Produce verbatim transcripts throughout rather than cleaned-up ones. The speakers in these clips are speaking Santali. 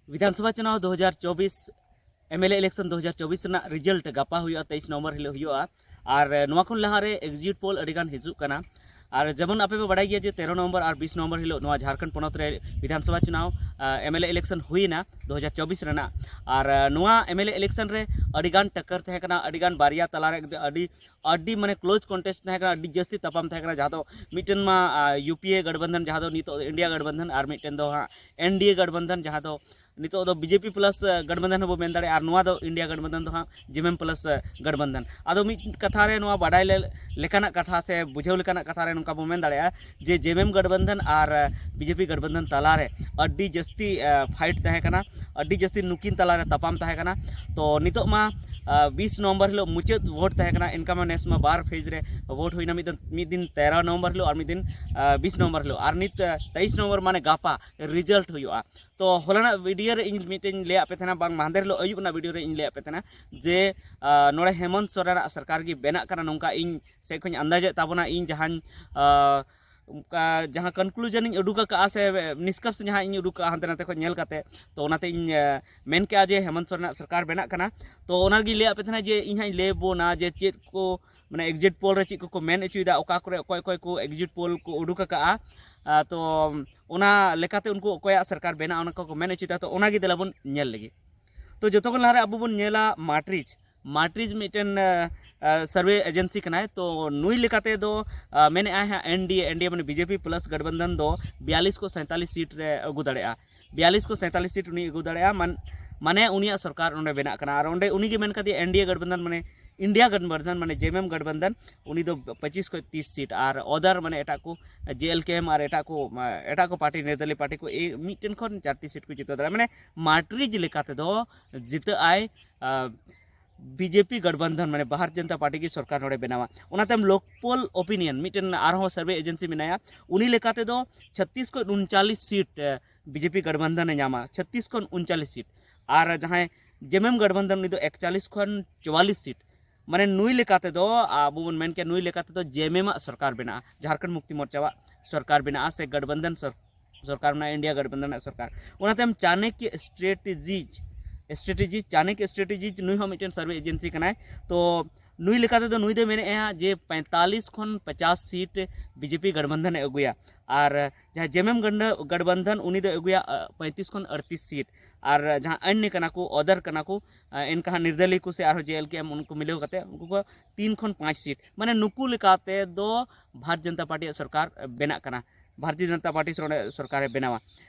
ᱵᱤᱫᱷᱟᱱᱥᱚᱵᱷᱟ ᱪᱩᱱᱟᱣ ᱫᱩ ᱦᱟᱡᱟᱨ ᱪᱚᱵᱵᱤᱥ, ᱮᱢ ᱮᱞ ᱮ ᱤᱞᱮᱠᱥᱚᱱ ᱫᱩ ᱦᱟᱡᱟᱨ ᱪᱚᱵᱵᱤᱥ ᱨᱮᱱᱟᱜ ᱨᱤᱡᱟᱞᱴ ᱜᱟᱯᱟ ᱦᱩᱭᱩᱜᱼᱟ, ᱛᱮᱭᱤᱥ ᱱᱚᱵᱷᱮᱢᱵᱚᱨ ᱦᱤᱞᱳᱜ ᱦᱩᱭᱩᱜᱼᱟ᱾ ᱟᱨ ᱱᱚᱣᱟ ᱠᱷᱚᱱ ᱞᱟᱦᱟᱨᱮ ᱮᱠᱡᱤᱴ ᱯᱳᱞ ᱟᱹᱰᱤᱜᱟᱱ ᱦᱤᱡᱩᱜ ᱠᱟᱱᱟ᱾ ᱟᱨ ᱡᱮᱢᱚᱱ ᱟᱯᱮ ᱯᱮ ᱵᱟᱲᱟᱭ ᱜᱮᱭᱟ ᱡᱮ ᱛᱮᱨᱚ ᱱᱚᱵᱷᱮᱢᱵᱚᱨ ᱟᱨ ᱵᱤᱥ ᱱᱚᱵᱷᱮᱢᱵᱚᱨ ᱦᱤᱞᱳᱜ ᱱᱚᱣᱟ ᱡᱷᱟᱲᱠᱷᱚᱸᱰ ᱯᱚᱱᱚᱛ ᱨᱮ ᱵᱤᱫᱷᱟᱱᱥᱚᱵᱷᱟ ᱪᱩᱱᱟᱣ, ᱮᱢ ᱮᱞ ᱮ ᱤᱞᱮᱠᱥᱚᱱ ᱦᱩᱭᱮᱱᱟ ᱫᱩ ᱦᱟᱡᱟᱨ ᱪᱚᱵᱵᱤᱥ ᱨᱮᱱᱟᱜ᱾ ᱟᱨ ᱱᱚᱣᱟ ᱮᱢ ᱮᱞ ᱮ ᱤᱞᱮᱠᱥᱚᱱ ᱨᱮ ᱟᱹᱰᱤᱜᱟᱱ ᱴᱟᱠᱠᱟᱨ ᱛᱟᱦᱮᱸ ᱠᱟᱱᱟ, ᱟᱹᱰᱤᱜᱟᱱ ᱵᱟᱨᱭᱟ ᱛᱟᱞᱟᱨᱮ ᱟᱹᱰᱤ ᱟᱹᱰᱤ ᱢᱟᱱᱮ ᱠᱞᱳᱡᱽ ᱠᱚᱱᱴᱮᱥᱴ ᱛᱟᱦᱮᱸ ᱠᱟᱱᱟ, ᱟᱹᱰᱤ ᱡᱟᱹᱥᱛᱤ ᱛᱟᱯᱟᱢ ᱛᱟᱦᱮᱸ ᱠᱟᱱᱟ, ᱡᱟᱦᱟᱸ ᱫᱚ ᱢᱤᱫᱴᱮᱱ ᱢᱟ ᱭᱩ ᱯᱤ ᱮ ᱜᱟᱴᱷᱵᱟᱱᱫᱷᱟᱱ, ᱡᱟᱦᱟᱸ ᱫᱚ ᱱᱤᱛᱚᱜ ᱤᱱᱰᱤᱭᱟ ᱜᱟᱴᱷᱵᱟᱱᱫᱷᱟᱱ, ᱟᱨ ᱢᱤᱫᱴᱮᱱ ᱫᱚ ᱦᱟᱸᱜ ᱮᱱ ᱰᱤ ᱮ ᱜᱟᱴᱷᱵᱟᱱᱫᱷᱟᱱ, ᱡᱟᱦᱟᱸ ᱫᱚ ᱱᱤᱛᱚᱜ ᱫᱚ ᱵᱤ ᱡᱮ ᱯᱤ ᱯᱞᱟᱥ ᱜᱟᱴᱷᱵᱟᱱᱫᱷᱟᱱ ᱦᱚᱸᱵᱚ ᱢᱮᱱ ᱫᱟᱲᱮᱭᱟᱜᱼᱟ, ᱟᱨ ᱱᱚᱣᱟ ᱫᱚ ᱤᱱᱰᱤᱭᱟ ᱜᱟᱴᱷᱵᱟᱱᱫᱷᱟᱱ ᱫᱚ ᱦᱟᱸᱜ ᱡᱮ ᱮᱢ ᱮᱢ ᱯᱞᱟᱥ ᱜᱟᱴᱷᱵᱟᱱᱫᱷᱟᱱ᱾ ᱟᱫᱚ ᱢᱤᱫ ᱠᱟᱛᱷᱟ ᱨᱮ ᱱᱚᱣᱟ ᱵᱟᱰᱟᱭ ᱞᱮ- ᱞᱮᱠᱟᱱᱟᱜ ᱠᱟᱛᱷᱟ ᱥᱮ ᱵᱩᱡᱷᱟᱹᱣ ᱞᱮᱠᱟᱱᱟᱜ ᱠᱟᱛᱷᱟ ᱨᱮ ᱱᱚᱝᱠᱟ ᱵᱚ ᱢᱮᱱ ᱫᱟᱲᱮᱭᱟᱜᱼᱟ ᱡᱮ ᱡᱮ ᱮᱢ ᱮᱢ ᱜᱟᱴᱷᱵᱟᱱᱫᱷᱟᱱ ᱟᱨ ᱵᱤ ᱡᱮ ᱯᱤ ᱜᱟᱴᱷᱵᱟᱱᱫᱷᱟᱱ ᱛᱟᱞᱟᱨᱮ ᱟᱹᱰᱤ ᱡᱟᱹᱥᱛᱤ ᱯᱷᱟᱭᱤᱴ ᱛᱟᱦᱮᱸ ᱠᱟᱱᱟ, ᱟᱹᱰᱤ ᱡᱟᱹᱥᱛᱤ ᱱᱩᱠᱤᱱ ᱛᱟᱞᱟᱨᱮ ᱛᱟᱯᱟᱢ ᱛᱟᱦᱮᱸ ᱠᱟᱱᱟ᱾ ᱛᱚ ᱱᱤᱛᱚᱜ ᱢᱟ ᱵᱤᱥ ᱱᱚᱵᱷᱮᱢᱵᱚᱨ ᱦᱤᱞᱳᱜ ᱢᱩᱪᱟᱹᱫ ᱵᱷᱳᱴ ᱛᱟᱦᱮᱸ ᱠᱟᱱᱟ, ᱤᱱᱠᱟ ᱢᱟ ᱱᱮᱥ ᱢᱟ ᱵᱟᱨ ᱯᱷᱮᱡᱽ ᱨᱮ ᱵᱷᱳᱴ ᱦᱩᱭᱱᱟ, ᱢᱤᱫ ᱫᱤᱱ ᱢᱤᱫ ᱫᱤᱱ ᱛᱮᱨᱚ ᱱᱚᱵᱷᱮᱢᱵᱚᱨ ᱦᱤᱞᱳᱜ ᱟᱨ ᱢᱤᱫ ᱫᱤᱱ ᱵᱤᱥ ᱱᱚᱵᱷᱮᱢᱵᱚᱨ ᱦᱤᱞᱳᱜ, ᱟᱨ ᱱᱤᱛ ᱛᱮᱭᱤᱥ ᱱᱚᱵᱷᱮᱢᱵᱚᱨ ᱢᱟᱱᱮ ᱜᱟᱯᱟ ᱨᱤᱡᱟᱞᱴ ᱦᱩᱭᱩᱜᱼᱟ᱾ ᱛᱚ ᱦᱚᱞᱟᱱᱟᱜ ᱵᱷᱤᱰᱤᱭᱳ ᱨᱮ ᱤᱧ ᱢᱤᱫᱴᱮᱱ ᱞᱟᱹᱭᱟᱫ ᱯᱮ ᱛᱟᱦᱮᱱᱟ, ᱵᱟᱝ ᱢᱟᱦᱫᱮᱨ ᱦᱤᱞᱳᱜ ᱟᱹᱭᱩᱵ ᱨᱮᱱᱟᱜ ᱵᱷᱤᱰᱤᱭᱳ ᱨᱮ ᱤᱧ ᱞᱟᱹᱭᱟᱫ ᱯᱮ ᱛᱟᱦᱮᱱᱟ ᱡᱮ ᱱᱚᱰᱮ ᱦᱮᱢᱚᱱᱛ ᱥᱚᱨᱮᱱᱟᱜ ᱥᱚᱨᱠᱟᱨ ᱜᱮ ᱵᱮᱱᱟᱜ ᱠᱟᱱᱟ, ᱱᱚᱝᱠᱟ ᱤᱧ ᱥᱮᱫ ᱠᱷᱚᱱ ᱟᱱᱫᱟᱡᱮᱫ ᱛᱟᱵᱚᱱᱟ᱾ ᱤᱧ ᱡᱟᱦᱟᱸᱧ ᱚᱱᱠᱟ ᱡᱟᱦᱟᱸ ᱠᱚᱱᱠᱞᱩᱡᱚᱱ ᱤᱧ ᱩᱰᱩᱠ ᱟᱠᱟᱫᱼᱟ ᱥᱮ ᱱᱤᱥᱠᱚᱨᱥ ᱡᱟᱦᱟᱸ ᱤᱧ ᱩᱰᱩᱠ ᱠᱟᱜᱼᱟ ᱦᱟᱱᱛᱮ ᱱᱟᱛᱮ ᱠᱷᱚᱱ ᱧᱮᱞ ᱠᱟᱛᱮ, ᱛᱚ ᱚᱱᱟᱛᱮ ᱤᱧ ᱢᱮᱱ ᱠᱮᱜᱼᱟ ᱡᱮ ᱦᱮᱢᱚᱱᱛ ᱥᱚᱨᱮᱱᱟᱜ ᱥᱚᱨᱠᱟᱨ ᱵᱮᱱᱟᱜ ᱠᱟᱱᱟ᱾ ᱛᱚ ᱚᱱᱟ ᱜᱮ ᱞᱟᱹᱭᱟᱫ ᱯᱮ ᱛᱟᱦᱮᱱᱟ ᱡᱮ ᱤᱧ ᱦᱟᱸᱜ ᱤᱧ ᱞᱟᱹᱭ ᱵᱚᱱᱟ ᱡᱮ ᱪᱮᱫ ᱠᱚ ᱢᱟᱱᱮ ᱮᱠᱡᱤᱴ ᱯᱳᱞ ᱨᱮ ᱪᱮᱫ ᱠᱚᱠᱚ ᱢᱮᱱ ᱦᱚᱪᱚᱭᱮᱫᱟ, ᱚᱠᱟ ᱠᱚᱨᱮ ᱚᱠᱚᱭ ᱚᱠᱚᱭ ᱠᱚ ᱮᱠᱡᱤᱴ ᱯᱳᱞ ᱠᱚ ᱩᱰᱩᱠ ᱟᱠᱟᱜᱼᱟ᱾ ᱛᱚ ᱚᱱᱟ ᱞᱮᱠᱟᱛᱮ ᱩᱱᱠᱩ ᱚᱠᱚᱭᱟᱜ ᱥᱚᱨᱠᱟᱨ ᱵᱮᱱᱟᱜᱼᱟ ᱚᱱᱟ ᱠᱚᱠᱚ ᱢᱮᱱ ᱦᱚᱪᱚᱭᱮᱫᱟ᱾ ᱛᱚ ᱚᱱᱟᱜᱮ ᱫᱮᱞᱟ ᱵᱚᱱ ᱧᱮᱞ ᱞᱮᱜᱮ᱾ ᱛᱚ ᱡᱚᱛᱚ ᱠᱷᱚᱱ ᱞᱟᱦᱟᱨᱮ ᱟᱵᱚ ᱵᱚᱱ ᱧᱮᱞᱟ ᱢᱟᱴᱨᱤᱡᱽ᱾ ᱢᱟᱴᱨᱤᱡᱽ ᱢᱤᱫᱴᱮᱱ ᱥᱟᱨᱵᱷᱮ ᱮᱡᱮᱱᱥᱤ ᱠᱟᱱᱟᱭ᱾ ᱛᱚ ᱱᱩᱭ ᱞᱮᱠᱟᱛᱮ ᱫᱚ ᱢᱮᱱᱮᱫᱼᱟᱭ ᱦᱟᱸᱜ ᱮᱱ ᱰᱤ ᱮ, ᱮᱱ ᱰᱤ ᱮ ᱢᱟᱱᱮ ᱵᱤ ᱡᱮ ᱯᱤ ᱯᱞᱟᱥ ᱜᱟᱴᱷᱵᱟᱱᱫᱷᱟᱱ ᱫᱚ ᱵᱤᱭᱟᱞᱤᱥ ᱠᱚ ᱥᱟᱸᱭᱛᱟᱞᱤᱥ ᱥᱤᱴ ᱨᱮ ᱟᱹᱜᱩ ᱫᱟᱲᱮᱭᱟᱜᱼᱟ᱾ ᱵᱤᱭᱟᱞᱤᱥ ᱠᱚ ᱥᱟᱸᱭᱛᱟᱞᱤᱥ ᱥᱤᱴ ᱩᱱᱤ ᱟᱹᱜᱩ ᱫᱟᱲᱮᱭᱟᱜᱼᱟ, ᱢᱟᱱ ᱢᱟᱱᱮ ᱩᱱᱤᱭᱟᱜ ᱥᱚᱨᱠᱟᱨ ᱚᱸᱰᱮ ᱵᱮᱱᱟᱜ ᱠᱟᱱᱟ᱾ ᱟᱨ ᱚᱸᱰᱮ ᱩᱱᱤᱜᱮ ᱢᱮᱱ ᱠᱟᱫᱮᱭᱟ ᱮᱱ ᱰᱤ ᱮ ᱜᱟᱴᱷᱵᱟᱱᱫᱷᱟᱱ ᱢᱟᱱᱮ ᱤᱱᱰᱤᱭᱟ ᱜᱟᱴᱷᱵᱟᱱᱫᱷᱟᱱ ᱢᱟᱱᱮ ᱡᱮ ᱮᱢ ᱮᱢ ᱜᱟᱴᱷᱵᱟᱱᱫᱷᱟᱱ, ᱩᱱᱤ ᱫᱚ ᱯᱚᱸᱪᱤᱥ ᱠᱷᱚᱱ ᱛᱤᱥ ᱥᱤᱴ, ᱟᱨ ᱚᱫᱟᱨ ᱢᱟᱱᱮ ᱮᱴᱟᱜ ᱠᱚ ᱡᱮ ᱮᱞ ᱠᱮ ᱮᱢ ᱟᱨ ᱮᱴᱟᱜ ᱠᱚ ᱮᱴᱟᱜ ᱠᱚ ᱯᱟᱨᱴᱤ, ᱱᱤᱨᱫᱟᱞᱤ ᱯᱟᱨᱴᱤ ᱠᱚ ᱢᱤᱫᱴᱮᱱ ᱠᱷᱚᱱ ᱪᱟᱨᱴᱤ ᱥᱤᱴ ᱠᱚ ᱡᱤᱛᱟᱹᱣ ᱫᱟᱲᱮᱭᱟᱜᱼᱟ᱾ ᱢᱟᱱᱮ ᱢᱟᱴᱨᱤᱡᱽ ᱞᱮᱠᱟ ᱛᱮᱫᱚ ᱡᱤᱛᱟᱹᱜ ᱟᱭ ᱵᱤ ᱡᱮ ᱯᱤ ᱜᱟᱴᱷᱵᱟᱱᱫᱷᱟᱱ ᱢᱟᱱᱮ ᱵᱷᱟᱨᱚᱛ ᱡᱚᱱᱚᱛᱟ ᱯᱟᱨᱴᱤ ᱜᱮ ᱥᱚᱨᱠᱟᱨ ᱱᱚᱰᱮ ᱵᱮᱱᱟᱣᱟ᱾ ᱚᱱᱟᱛᱮ ᱞᱳᱠᱯᱳᱞ ᱳᱯᱤᱱᱤᱭᱚᱱ ᱢᱤᱫᱴᱮᱱ ᱟᱨᱦᱚᱸ ᱥᱟᱨᱵᱷᱮ ᱮᱡᱮᱱᱥᱤ ᱢᱮᱱᱟᱭᱟ, ᱩᱱᱤ ᱞᱮᱠᱟ ᱛᱮᱫᱚ ᱪᱷᱟᱛᱤᱥ ᱠᱷᱚᱱ ᱩᱱᱪᱟᱞᱤᱥ ᱥᱤᱴ ᱵᱤ ᱡᱮ ᱯᱤ ᱜᱟᱴᱷᱵᱟᱱᱫᱷᱟᱱ ᱮ ᱧᱟᱢᱟ, ᱪᱷᱟᱛᱤᱥ ᱠᱷᱚᱱ ᱩᱱᱪᱟᱞᱤᱥ ᱥᱤᱴ᱾ ᱟᱨ ᱡᱟᱦᱟᱸᱭ ᱡᱮ ᱮᱢ ᱮᱢ ᱜᱟᱴᱷᱵᱟᱱᱫᱷᱟᱱ ᱩᱱᱤ ᱫᱚ ᱮᱠᱪᱟᱞᱤᱥ ᱠᱷᱚᱱ ᱪᱩᱣᱟᱞᱤᱥ ᱥᱤᱴ᱾ ᱢᱟᱱᱮ ᱱᱩᱭ ᱞᱮᱠᱟ ᱛᱮᱫᱚ ᱟᱵᱚ ᱵᱚᱱ ᱢᱮᱱ ᱠᱮᱭᱟ ᱱᱩᱭ ᱞᱮᱠᱟ ᱛᱮᱫᱚ ᱡᱮ ᱮᱢ ᱮᱢ ᱟᱜ ᱥᱚᱨᱠᱟᱨ ᱵᱮᱱᱟᱜᱼᱟ, ᱡᱷᱟᱲᱠᱷᱚᱸᱰ ᱢᱩᱠᱛᱤ ᱢᱳᱨᱪᱟᱣᱟᱜ ᱥᱚᱨᱠᱟᱨ ᱵᱮᱱᱟᱜᱼᱟ ᱥᱮ ᱜᱟᱴᱷᱵᱟᱱᱫᱷᱟᱱ ᱥᱚᱨ- ᱥᱚᱨᱠᱟᱨ ᱢᱮᱱᱟᱜᱼᱟ, ᱤᱱᱰᱤᱭᱟ ᱜᱟᱴᱷᱵᱟᱱᱫᱷᱚᱱ ᱨᱮᱱᱟᱜ ᱥᱚᱨᱠᱟᱨ᱾ ᱚᱱᱟᱛᱮ ᱪᱟᱱᱚᱠᱭᱚ ᱥᱴᱨᱮᱴᱮᱡᱤᱡᱽ ᱥᱴᱨᱮᱴᱮᱡᱤ ᱪᱟᱱᱚᱠᱭᱚ ᱥᱴᱨᱮᱴᱮᱡᱤᱡᱽ ᱱᱩᱭ ᱦᱚᱸ ᱢᱤᱫᱴᱮᱱ ᱥᱟᱨᱵᱷᱮ ᱮᱡᱮᱱᱥᱤ ᱠᱟᱱᱟᱭ᱾ ᱛᱚ ᱱᱩᱭ ᱞᱮᱠᱟ ᱛᱮᱫᱚ ᱱᱩᱭ ᱫᱚᱭ ᱢᱮᱱᱮᱫᱼᱟ ᱡᱮ ᱯᱚᱸᱭᱛᱟᱞᱤᱥ ᱠᱷᱚᱱ ᱯᱚᱪᱟᱥ ᱥᱤᱴ ᱵᱤᱡᱮᱯᱤ ᱜᱟᱴᱷᱵᱟᱱᱫᱷᱚᱱ ᱮ ᱟᱹᱜᱩᱭᱟ, ᱟᱨ ᱡᱟᱦᱟᱸ ᱡᱮᱢᱮᱢ ᱜᱟᱴᱷᱵᱟᱱᱫᱷᱚᱱ ᱩᱱᱤ ᱫᱚᱭ ᱟᱹᱜᱩᱭᱟ ᱯᱚᱸᱭᱛᱨᱤᱥ ᱠᱷᱚᱱ ᱟᱴᱛᱨᱤᱥ ᱥᱤᱴ, ᱟᱨ ᱡᱟᱦᱟᱸ ᱟᱹᱱᱭᱟᱹ ᱠᱟᱱᱟ ᱠᱚ, ᱚᱫᱟᱨ ᱠᱟᱱᱟ ᱠᱚ, ᱮᱱᱠᱷᱟᱱ ᱱᱤᱨᱫᱟᱞᱤ ᱠᱚ ᱥᱮ ᱟᱨᱦᱚᱸ ᱡᱮ ᱮᱞ ᱠᱮ ᱮᱢ ᱩᱱᱠᱩ ᱢᱤᱞᱟᱹᱣ ᱠᱟᱛᱮ ᱩᱱᱠᱩ ᱠᱚ ᱛᱤᱱ ᱠᱷᱚᱱ ᱯᱟᱸᱪ ᱥᱤᱴ, ᱢᱟᱱᱮ ᱱᱩᱠᱩ ᱞᱮᱠᱟᱛᱮ ᱫᱚ ᱵᱷᱟᱨᱚᱛᱤᱭᱚ ᱡᱚᱱᱚᱛᱟ ᱯᱟᱨᱴᱤᱭᱟᱜ ᱥᱚᱨᱠᱟᱨ ᱵᱮᱱᱟᱜ ᱠᱟᱱᱟ, ᱵᱷᱟᱨᱚᱛᱤᱭᱚ ᱡᱚᱱᱚᱛᱟ ᱯᱟᱨᱴᱤ ᱱᱚᱰᱮ ᱥᱚᱨᱠᱟᱨᱮ ᱵᱮᱱᱟᱣᱟ᱾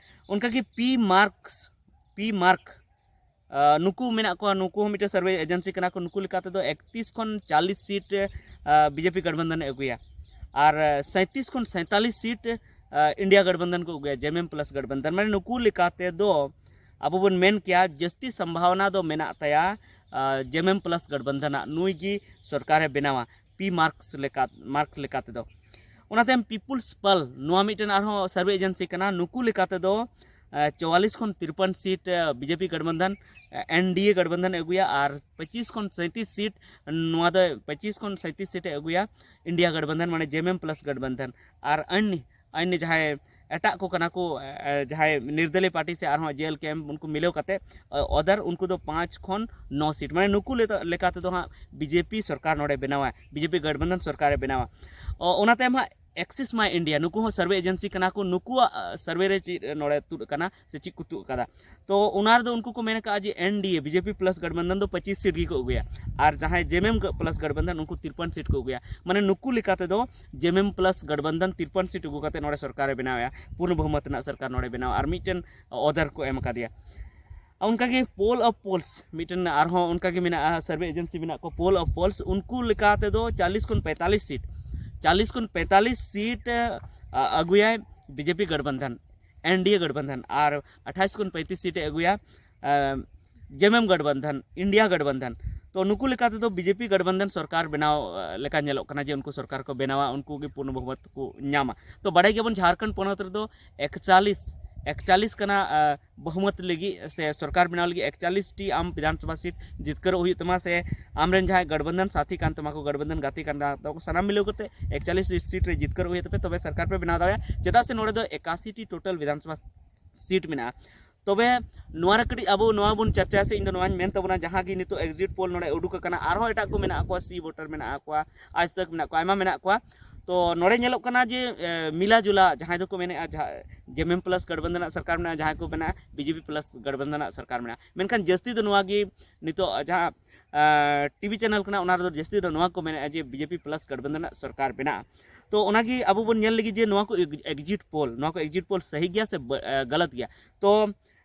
ᱚᱱᱠᱟᱜᱮ ᱯᱤ ᱢᱟᱨᱠᱥ ᱯᱤ ᱢᱟᱨᱠ ᱱᱩᱠᱩ ᱢᱮᱱᱟᱜ ᱠᱚᱣᱟ, ᱱᱩᱠᱩ ᱦᱚᱸ ᱢᱤᱫᱴᱮᱱ ᱥᱟᱨᱵᱷᱮ ᱮᱡᱮᱱᱥᱤ ᱠᱟᱱᱟ ᱠᱚ᱾ ᱱᱩᱠᱩ ᱞᱮᱠᱟ ᱛᱮᱫᱚ ᱮᱠᱛᱨᱤᱥ ᱠᱷᱚᱱ ᱪᱟᱞᱤᱥ ᱥᱤᱴ ᱵᱤᱡᱮᱯᱤ ᱜᱟᱴᱷᱵᱟᱱᱫᱷᱚᱱ ᱮ ᱟᱹᱜᱩᱭᱟ, ᱟᱨ ᱥᱟᱸᱭᱛᱨᱤᱥ ᱠᱷᱚᱱ ᱥᱟᱸᱭᱛᱟᱞᱤᱥ ᱥᱤᱴ ᱤᱱᱰᱤᱭᱟ ᱜᱟᱴᱷᱵᱟᱱᱫᱷᱚᱱ ᱠᱚ ᱟᱹᱜᱩᱭᱟ, ᱡᱮᱢᱮᱢ ᱯᱞᱟᱥ ᱜᱟᱴᱷᱵᱟᱱᱫᱷᱚᱱ᱾ ᱢᱟᱱᱮ ᱱᱩᱠᱩ ᱞᱮᱠᱟ ᱛᱮᱫᱚ ᱟᱵᱚ ᱵᱚᱱ ᱢᱮᱱ ᱠᱮᱭᱟ ᱡᱟᱹᱥᱛᱤ ᱥᱚᱢᱵᱷᱟᱵᱚᱱᱟ ᱫᱚ ᱢᱮᱱᱟᱜ ᱛᱟᱭᱟ ᱡᱮᱢᱮᱢ ᱯᱞᱟᱥ ᱜᱟᱴᱷᱵᱟᱱᱫᱷᱚᱱᱟᱜ, ᱱᱩᱭ ᱜᱮ ᱥᱚᱨᱠᱟᱨᱮ ᱵᱮᱱᱟᱣᱟ ᱯᱤ ᱢᱟᱨᱠᱥ ᱞᱮᱠᱟ, ᱢᱟᱨᱠ ᱞᱮᱠᱟ ᱛᱮᱫᱚ᱾ ᱚᱱᱟ ᱛᱟᱭᱚᱢ ᱯᱤᱯᱩᱞᱥ ᱯᱟᱞ, ᱱᱚᱣᱟ ᱢᱤᱫᱴᱮᱱ ᱟᱨᱦᱚᱸ ᱥᱟᱨᱵᱷᱮ ᱮᱡᱮᱱᱥᱤ ᱠᱟᱱᱟ᱾ ᱱᱩᱠᱩ ᱞᱮᱠᱟ ᱛᱮᱫᱚ ᱪᱩᱣᱟᱞᱤᱥ ᱠᱷᱚᱱ ᱛᱤᱨᱯᱟᱱ ᱥᱤᱴ ᱵᱤᱡᱮᱯᱤ ᱜᱟᱴᱷᱵᱟᱱᱫᱷᱚᱱ, ᱮᱱᱰᱤᱮ ᱜᱟᱴᱷᱵᱟᱱᱫᱷᱚᱱ ᱮ ᱟᱹᱜᱩᱭᱟ, ᱟᱨ ᱯᱚᱸᱪᱤᱥ ᱠᱷᱚᱱ ᱥᱟᱸᱭᱛᱨᱤᱥ ᱥᱤᱴ, ᱱᱚᱣᱟ ᱫᱚ ᱯᱚᱸᱪᱤᱥ ᱠᱷᱚᱱ ᱥᱟᱸᱭᱛᱨᱤᱥ ᱥᱤᱴ ᱮ ᱟᱹᱜᱩᱭᱟ ᱤᱱᱰᱤᱭᱟ ᱜᱟᱴᱷᱵᱟᱱᱫᱷᱚᱱ, ᱢᱟᱱᱮ ᱡᱮᱢᱮᱢ ᱯᱞᱟᱥ ᱜᱟᱴᱷᱵᱟᱱᱫᱷᱚᱱ᱾ ᱟᱨ ᱟᱹᱱ ᱟᱹᱱ ᱡᱟᱦᱟᱸᱭ ᱮᱴᱟᱜ ᱠᱚ ᱠᱟᱱᱟ ᱠᱚ, ᱮ, ᱡᱟᱦᱟᱸᱭ ᱱᱤᱨᱫᱟᱞᱤ ᱯᱟᱨᱴᱤ ᱥᱮ ᱟᱨᱦᱚᱸ ᱡᱮ ᱮᱞ ᱠᱮ ᱮᱢ, ᱩᱱᱠᱩ ᱢᱤᱞᱟᱹᱣ ᱠᱟᱛᱮ ᱚᱫᱟᱨ, ᱩᱱᱠᱩ ᱫᱚ ᱯᱟᱸᱪ ᱠᱷᱚᱱ ᱱᱚ ᱥᱤᱴ, ᱢᱟᱱᱮ ᱱᱩᱠᱩ ᱞᱮᱠᱟ ᱞᱮᱠᱟ ᱛᱮᱫᱚ ᱦᱟᱸᱜ ᱵᱤᱡᱮᱯᱤ ᱥᱚᱨᱠᱟᱨ ᱱᱚᱰᱮ ᱵᱮᱱᱟᱣᱟ, ᱵᱤᱡᱮᱯᱤ ᱜᱟᱴᱷᱵᱟᱱᱫᱷᱚᱱ ᱥᱚᱨᱠᱟᱨᱮ ᱵᱮᱱᱟᱣᱟ᱾ ᱚ, ᱚᱱᱟ ᱛᱟᱭᱚᱢ ᱦᱟᱸᱜ ᱮᱠᱥᱤᱥ ᱢᱟᱭ ᱤᱱᱰᱤᱭᱟ, ᱱᱩᱠᱩ ᱦᱚᱸ ᱥᱟᱨᱵᱷᱮ ᱮᱡᱮᱱᱥᱤ ᱠᱟᱱᱟ ᱠᱚ᱾ ᱱᱩᱠᱩᱣᱟᱜ ᱥᱟᱨᱵᱷᱮ ᱨᱮ ᱪᱮᱫ ᱱᱚᱰᱮ ᱛᱩᱫ ᱟᱠᱟᱱᱟ ᱥᱮ ᱪᱮᱫ ᱠᱚ ᱛᱩᱫ ᱟᱠᱟᱫᱟ? ᱛᱚ ᱚᱱᱟ ᱨᱮᱫᱚ ᱩᱱᱠᱩ ᱠᱚ ᱢᱮᱱ ᱟᱠᱟᱫᱼᱟ ᱡᱮ ᱮᱱᱰᱤᱮ ᱵᱤᱡᱮᱯᱤ ᱯᱞᱟᱥ ᱜᱟᱴᱷᱵᱟᱱᱫᱷᱚᱱ ᱫᱚ ᱯᱚᱸᱪᱤᱥ ᱥᱤᱴ ᱜᱮᱠᱚ ᱟᱹᱜᱩᱭᱟ, ᱟᱨ ᱡᱟᱦᱟᱸᱭ ᱡᱮᱢᱮᱢ ᱯᱞᱟᱥ ᱜᱟᱴᱷᱵᱟᱱᱫᱷᱚᱱ ᱩᱱᱠᱩ ᱛᱤᱨᱯᱟᱱ ᱥᱤᱴ ᱠᱚ ᱟᱹᱜᱩᱭᱟ᱾ ᱢᱟᱱᱮ ᱱᱩᱠᱩ ᱞᱮᱠᱟ ᱛᱮᱫᱚ ᱡᱮᱢᱮᱢ ᱯᱞᱟᱥ ᱜᱟᱴᱷᱵᱟᱱᱫᱷᱚᱱ ᱛᱤᱨᱯᱟᱱ ᱥᱤᱴ ᱟᱹᱜᱩ ᱠᱟᱛᱮ ᱱᱚᱰᱮ ᱥᱚᱨᱠᱟᱨᱮ ᱵᱮᱱᱟᱣᱮᱫᱼᱟ, ᱯᱩᱨᱱᱚ ᱵᱚᱦᱩᱢᱚᱛ ᱨᱮᱱᱟᱜ ᱥᱚᱨᱠᱟᱨ ᱱᱚᱰᱮ ᱵᱮᱱᱟᱣᱟ, ᱟᱨ ᱢᱤᱫᱴᱮᱱ ᱚᱫᱟᱨ ᱠᱚ ᱮᱢ ᱟᱠᱟᱫᱮᱭᱟ᱾ ᱚᱱᱠᱟᱜᱮ ᱯᱳᱞ ᱚᱯᱷ ᱯᱳᱞᱥ ᱢᱤᱫᱴᱮᱱ ᱟᱨᱦᱚᱸ ᱚᱱᱠᱟᱜᱮ ᱢᱮᱱᱟᱜᱼᱟ, ᱥᱟᱨᱵᱷᱮ ᱮᱡᱮᱱᱥᱤ ᱢᱮᱱᱟᱜ ᱠᱚ, ᱯᱳᱞ ᱚᱯᱷ ᱯᱳᱞᱥ, ᱩᱱᱠᱩ ᱞᱮᱠᱟ ᱛᱮᱫᱚ ᱪᱟᱞᱤᱥ ᱠᱷᱚᱱ ᱯᱮᱸᱛᱟᱞᱤᱥ ᱥᱤᱴ, ᱪᱟᱞᱤᱥ ᱠᱷᱚᱱ ᱯᱮᱸᱛᱟᱞᱤᱥ ᱥᱤᱴ ᱟᱹᱜᱩᱭᱟᱭ ᱵᱤᱡᱮᱯᱤ ᱜᱟᱴᱷᱵᱟᱱᱫᱷᱚᱱ, ᱮᱱᱰᱤᱮ ᱜᱟᱴᱷᱵᱟᱱᱫᱷᱚᱱ, ᱟᱨ ᱟᱴᱷᱟᱥ ᱠᱷᱚᱱ ᱯᱮᱸᱛᱨᱤᱥ ᱥᱤᱴ ᱮ ᱟᱹᱜᱩᱭᱟ ᱡᱮᱢᱮᱢ ᱜᱟᱴᱷᱵᱟᱱᱫᱷᱚᱱ, ᱤᱱᱰᱤᱭᱟ ᱜᱟᱴᱷᱵᱟᱱᱫᱷᱚᱱ᱾ ᱛᱚ ᱱᱩᱠᱩ ᱞᱮᱠᱟ ᱛᱮᱫᱚ ᱵᱤᱡᱮᱯᱤ ᱜᱟᱴᱷᱵᱟᱱᱫᱷᱚᱱ ᱥᱚᱨᱠᱟᱨ ᱵᱮᱱᱟᱣ ᱞᱮᱠᱟ ᱧᱮᱞᱚᱜ ᱠᱟᱱᱟ ᱡᱮ ᱩᱱᱠᱩ ᱥᱚᱨᱠᱟᱨ ᱠᱚ ᱵᱮᱱᱟᱣᱟ, ᱩᱱᱠᱩ ᱜᱮ ᱯᱩᱨᱱᱚ ᱵᱚᱦᱩᱢᱚᱛ ᱠᱚ ᱧᱟᱢᱟ᱾ ᱛᱚ ᱵᱟᱲᱟᱭ ᱜᱮᱭᱟᱵᱚᱱ ᱡᱷᱟᱲᱠᱷᱚᱸᱰ ᱯᱚᱱᱚᱛ ᱨᱮᱫᱚ ᱮᱠᱪᱟᱞᱤᱥ ᱮᱠᱪᱟᱞᱤᱥ ᱠᱟᱱᱟ ᱵᱚᱦᱩᱢᱚᱛ ᱞᱟᱹᱜᱤᱫ ᱥᱮ ᱥᱚᱨᱠᱟᱨ ᱵᱮᱱᱟᱣ ᱞᱟᱹᱜᱤᱫ ᱮᱠᱪᱟᱞᱤᱥ ᱴᱤ ᱟᱢ ᱵᱤᱫᱷᱟᱱ ᱥᱚᱵᱷᱟ ᱥᱤᱴ ᱡᱤᱛᱠᱟᱹᱨᱚᱜ ᱦᱩᱭᱩᱜ ᱛᱟᱢᱟ, ᱥᱮ ᱟᱢᱨᱮᱱ ᱡᱟᱦᱟᱸᱭ ᱜᱟᱴᱵᱟᱱᱫᱷᱟᱱ ᱥᱟᱛᱷᱤ ᱠᱟᱱ ᱛᱟᱢᱟ ᱠᱚ, ᱜᱟᱴᱵᱟᱱᱫᱷᱟᱱ ᱜᱟᱛᱮ ᱠᱟᱱ ᱛᱟᱢᱟ ᱠᱚ, ᱥᱟᱱᱟᱢ ᱢᱤᱞᱟᱹᱣ ᱠᱟᱛᱮ ᱮᱠᱪᱟᱞᱤᱥ ᱥᱤᱴ ᱨᱮ ᱡᱤᱛᱠᱟᱹᱨᱚᱜ ᱦᱩᱭᱩᱜ ᱛᱟᱯᱮ, ᱛᱚᱵᱮ ᱥᱚᱨᱠᱟᱨ ᱯᱮ ᱵᱮᱱᱟᱣ ᱫᱟᱲᱮᱭᱟᱜᱼᱟ᱾ ᱪᱮᱫᱟᱜ ᱥᱮ ᱱᱚᱰᱮ ᱫᱚ ᱮᱠᱟᱥᱤ ᱴᱤ ᱴᱳᱴᱟᱞ ᱵᱤᱫᱷᱟᱱ ᱥᱚᱵᱷᱟ ᱥᱤᱴ ᱢᱮᱱᱟᱜᱼᱟ᱾ ᱛᱚᱵᱮ ᱱᱚᱣᱟ ᱨᱮ ᱠᱟᱹᱴᱤᱡ ᱟᱵᱚ ᱱᱚᱣᱟ ᱵᱚᱱ ᱪᱟᱨᱪᱟᱭᱟ, ᱥᱮ ᱤᱧ ᱫᱚ ᱱᱚᱣᱟᱧ ᱢᱮᱱ ᱛᱟᱵᱚᱱᱟ, ᱡᱟᱦᱟᱸ ᱜᱮ ᱱᱤᱛᱚᱜ ᱮᱠᱡᱤᱴ ᱯᱳᱞ ᱱᱚᱰᱮ ᱩᱰᱩᱠ ᱟᱠᱟᱱᱟ, ᱟᱨᱦᱚᱸ ᱮᱴᱟᱜ ᱠᱚ ᱢᱮᱱᱟᱜ ᱠᱚᱣᱟ, ᱥᱤ ᱵᱷᱳᱴᱟᱨ ᱢᱮᱱᱟᱜ ᱠᱚᱣᱟ, ᱟᱡᱽ ᱛᱟᱠ ᱢᱮᱱᱟᱜ ᱠᱚᱣᱟ, ᱟᱭᱢᱟ ᱢᱮᱱᱟᱜ ᱠᱚᱣᱟ᱾ ᱛᱚ ᱱᱚᱰᱮ ᱧᱮᱞᱚᱜ ᱠᱟᱱᱟ ᱡᱮ ᱢᱤᱞᱟ ᱡᱩᱞᱟ, ᱡᱟᱦᱟᱸᱭ ᱫᱚᱠᱚ ᱢᱮᱱᱮᱫᱼᱟ ᱡᱮᱢᱮᱢ ᱯᱞᱟᱥ ᱜᱟᱴᱵᱟᱱᱫᱷᱟᱱ ᱨᱮᱱᱟᱜ ᱥᱚᱨᱠᱟᱨ ᱢᱮᱱᱟᱜᱼᱟ, ᱡᱟᱦᱟᱸᱭ ᱠᱚ ᱢᱮᱱᱟ ᱵᱤᱡᱮᱯᱤ ᱯᱞᱟᱥ ᱜᱟᱴᱵᱟᱱᱫᱷᱟᱱ ᱨᱮᱱᱟᱜ ᱥᱚᱨᱠᱟᱨ ᱢᱮᱱᱟᱜᱼᱟ, ᱢᱮᱱᱠᱷᱟᱱ ᱡᱟᱹᱥᱛᱤ ᱫᱚ ᱱᱚᱣᱟ ᱜᱮ ᱱᱤᱛᱚᱜ ᱡᱟᱦᱟᱸ ᱴᱤᱵᱷᱤ ᱪᱮᱱᱮᱞ ᱠᱟᱱᱟ, ᱚᱱᱟ ᱨᱮᱫᱚ ᱡᱟᱹᱥᱛᱤ ᱫᱚ ᱱᱚᱣᱟ ᱠᱚ ᱢᱮᱱᱮᱫᱼᱟ ᱡᱮ ᱵᱤᱡᱮᱯᱤ ᱯᱞᱟᱥ ᱜᱟᱴᱵᱟᱱᱫᱷᱟᱱ ᱨᱮᱱᱟᱜ ᱥᱚᱨᱠᱟᱨ ᱢᱮᱱᱟᱜᱼᱟ᱾ ᱛᱚ ᱚᱱᱟᱜᱮ ᱟᱵᱚ ᱵᱚᱱ ᱧᱮᱞ ᱞᱟᱹᱜᱤᱫ ᱡᱮ ᱱᱚᱣᱟ ᱠᱚ ᱮᱠᱡᱤᱴ ᱯᱳᱞ, ᱱᱚᱣᱟ ᱠᱚ ᱮᱠᱡᱤᱴ ᱯᱳᱞ ᱥᱟᱹᱦᱤ ᱜᱮᱭᱟ ᱥᱮ ᱜᱟᱞᱟᱛ ᱜᱮᱭᱟ᱾ ᱛᱚ